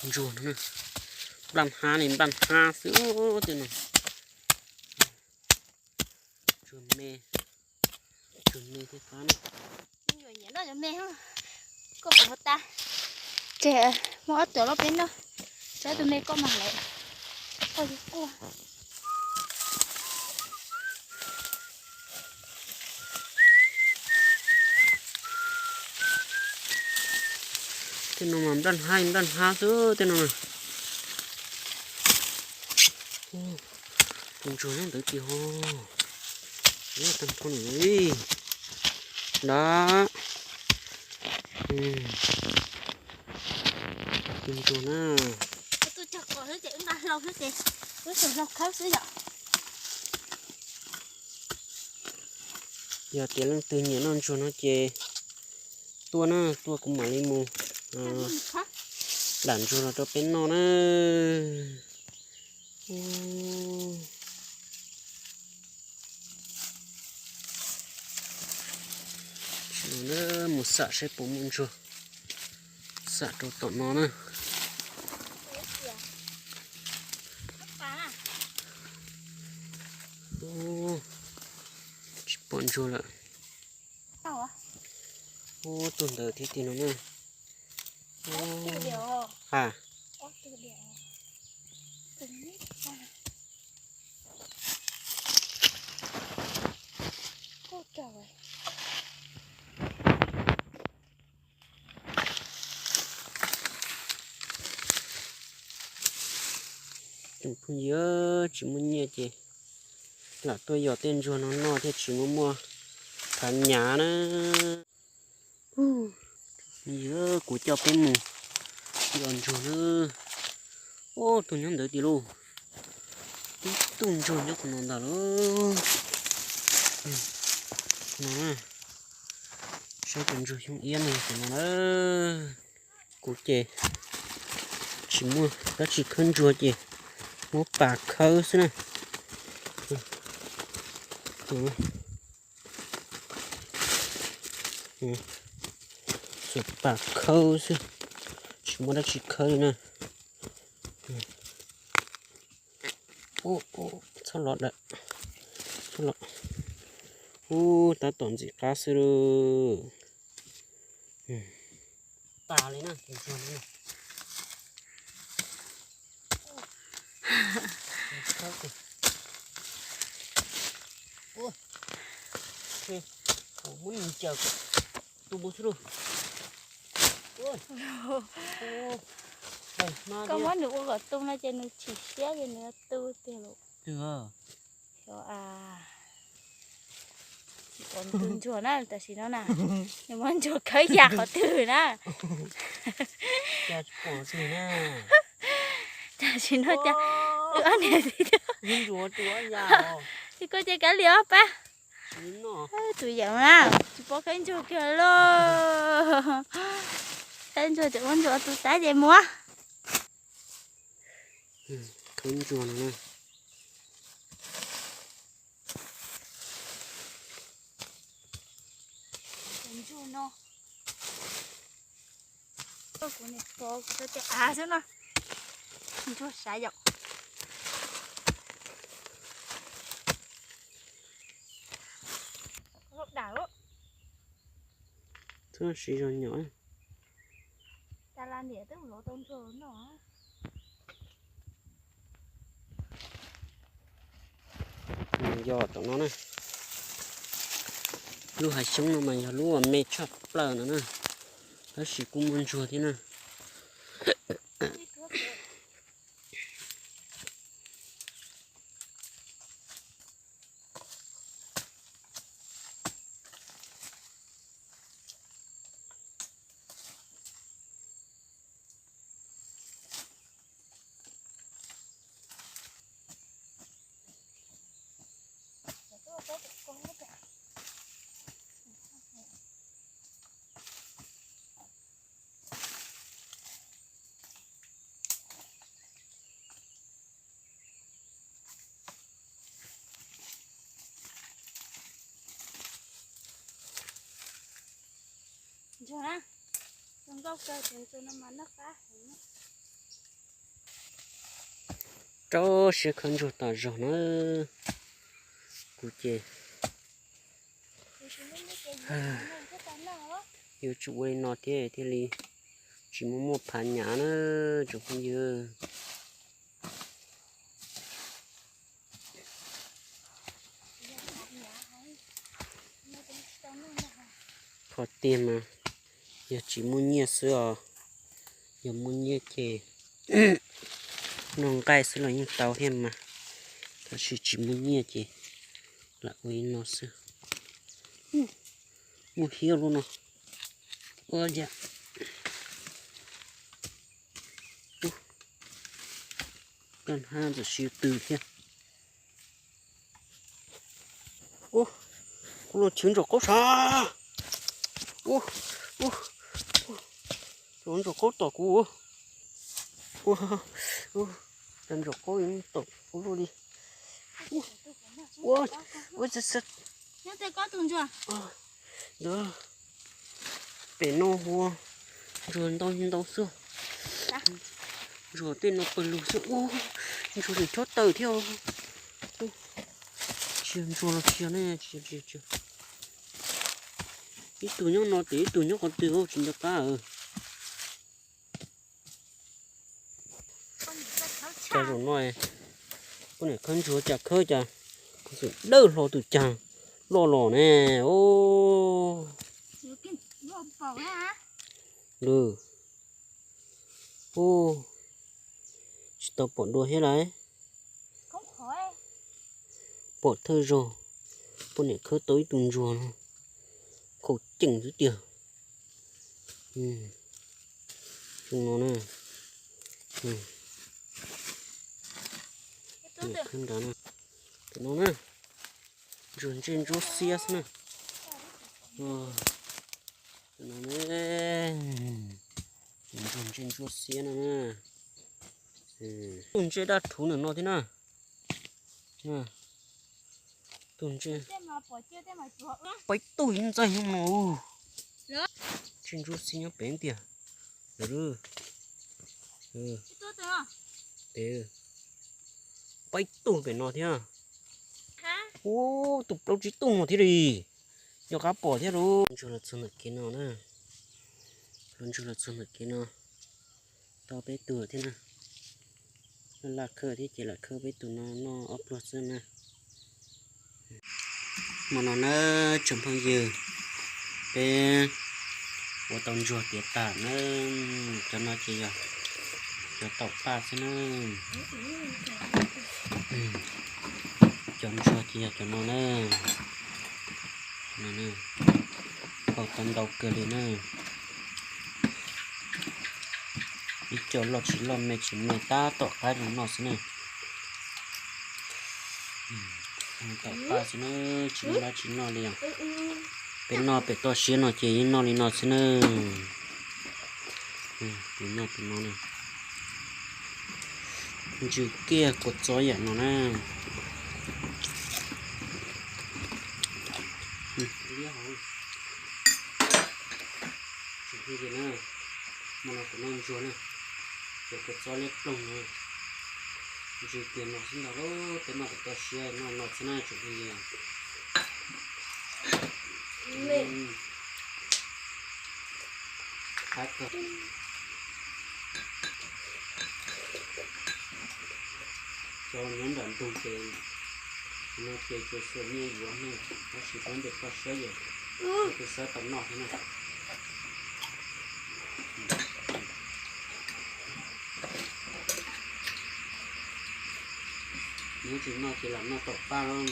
Ntsuag no, nplaj hab li nplaj hab xwb tej no. Ntsuag me, ntsuag me thiab qab na. Koj puas tas? Ces muaj ob tuam loj peb noj, tso tus me koj mas lawm. Koj yuav quaj. Tej no mas nplaj hab nplaj hab xwb tej no na. Tus ntsuag nyob ntawd tiag ho. Tag nrho nws li. Dab. Tus ntsuag na. Tus cog qos xwb ces wb nqa hlau xwb ces wb tsuas hlau khawb xwb yom. Yog tias leej twg nyiam noj ntsuag no ces tuaj na, tuaj kuv mam li mus dam ntsuag los rau peb noj na. Mus xam saib puas muaj ntsuag, xam rau tom no na. Tsis pom ntsuag lawm. Ub, tuaj ntawd thiab tiag no na. Ha. Tsoom phooj ywg, tsis muaj nyiaj ces lam tuaj yos tej ntsuag no noj thiaj tsis muaj muaj phav nyav na. Yog kuv coj peb mus yos ntsuag na. Ub, tus nyob ntawd tiag lauj. Tib tug ntsuag nyob qhov no ntag lauj. No, saib tus ntsuag xyoob iab no qhov no na. Kuv ces tsis muaj dab tsi khawb ntsuag ces muab pas khawb xwb na. Xuas pas khawb xwb, tsis muaj dab tsi khawb li na. Txhob los lawm, txhob los. Ub, tab tom ntxim qab xwb lauj. Tas li na. Muab nws caws tu xwb lauj. Koj muab nws ua kom tu no ces nws chim siab ces nws tu tiag lauj. Xyov a, tsis pom tus ntsuag na tam sim no na. Nws muab ntsuag khawb ya qhov twg na. Tam sim no cas wb ob niam txiv, es koj ces kav liam os pab. Tus yawm na, tsis pom khawb ntsuag kiag lauj. Khawb ntsuag ces muab ntsuag tu tab ces muab. Khawb ntsuag no na. Ntsuag no, kuv niam tso kuv rau tej av xwb no. Ntsuag sav yom. Dam, txhob siv zog nyom. Cas la niam twb lov tau ntsuag no. Yog tom no na. Lub hav xyoob no mas yog lub uas me tshaj plaws no na, tab sis kuj muaj ntsuag thiab na. Ntsuag na, Rau siab khawb ntsuag tas zog na. Kuv ces yuav tsum ua li no thiab thiaj li tsis muaj muaj phav nyav na, tsoom phooj ywg. Qhov tiag mas yog tsis muaj nyiaj xwb os, yog muaj nyiaj ces noj nqaij xwb los yeej tau thiab mas, tab sis tsis muaj nyiaj ces lam ua li no xwb. Muaj hiab lub no. Ua cas kaj hab ntxawm siv twg thiab. Ua, kuv los chwv ntsaum qaub sav. Ua, ua, ua, ntsaum qaub tom kuv. Ua, ua, ntsaum qaub tom kuv luaj li. Ua, ua, ntawd, pem no ua ntsuag ntau ntau xwb. Ntsuag tej no pawg lug xwb. Ua, ntsuag tseem chob tawm thiab. Tsis yog ntsuag los tsis yog ne, tsis yog, tsis yog. Ib tug nyob no ces ib tug nyob qhov twg tsis nco qab. Cas zaum no poj niam khawb ntsuag cas khawb cas, kuv txawm dawb hlo tus cag loj los ne. Ub, tsis tau pom dua thiab lauj. Pom thawj zaug poj niam khawb tau ib tug ntsuag no, khaum ceem xwb tiag. Tus no na, tus no na, ntsuag ntsej ntsuab xiab xwb na. Tus no na, tus ntsuag ntsej ntsuab xiab no na. Tus ntsej daj rhuv ntawm no thiab na. Tus ntsej, peb tug ntxaij no. Ntsej ntsuab xiab nyob pem tiag. Tus, peb tug pem no thiab. Ub, tus plaub tsib tug no thiab li. Nco qab pom thiab lauj. Ntsuag los txog ntawm kev no na. Ntsuag los txog ntawm kev no. Tau peb tug thiab na. Laj khawb thiab ces lam khawb peb tus no noj ob pluag xwb na. Hmo no na tsoom phooj ywg, peb ua tau ntsuag tiav tas na. Cov no ces yog cov taum paj xwb na. Cov ntsuag ces yog cov no na. Hau tau ntau kawg li na. Ib co loj tsis loj me tsis me tab tom qab zoo noj xwb na. Taum paj xwb na, tsis muaj dab tsi noj li os. Peb noj pem toj siab no ces yeej noj li no xwb na. Tus noj tus no na. Ntsws kiag kua txob yam no na. Hmo no kuv noj ntsuag na, cov kua txob liab ploog no, ntsws kiag no xwb ntag lauj. Peb noj pem toj siab noj no xwb na tsoom phooj ywg. Qab kawg. Cov nyob nram ntug ces no ces tsuas xuas nyiaj yuav ne, tab sis peb npem toj siab yom, tus sawv tau noj thiab na. Nyob tsis noj ces lam noj taum paj lauj.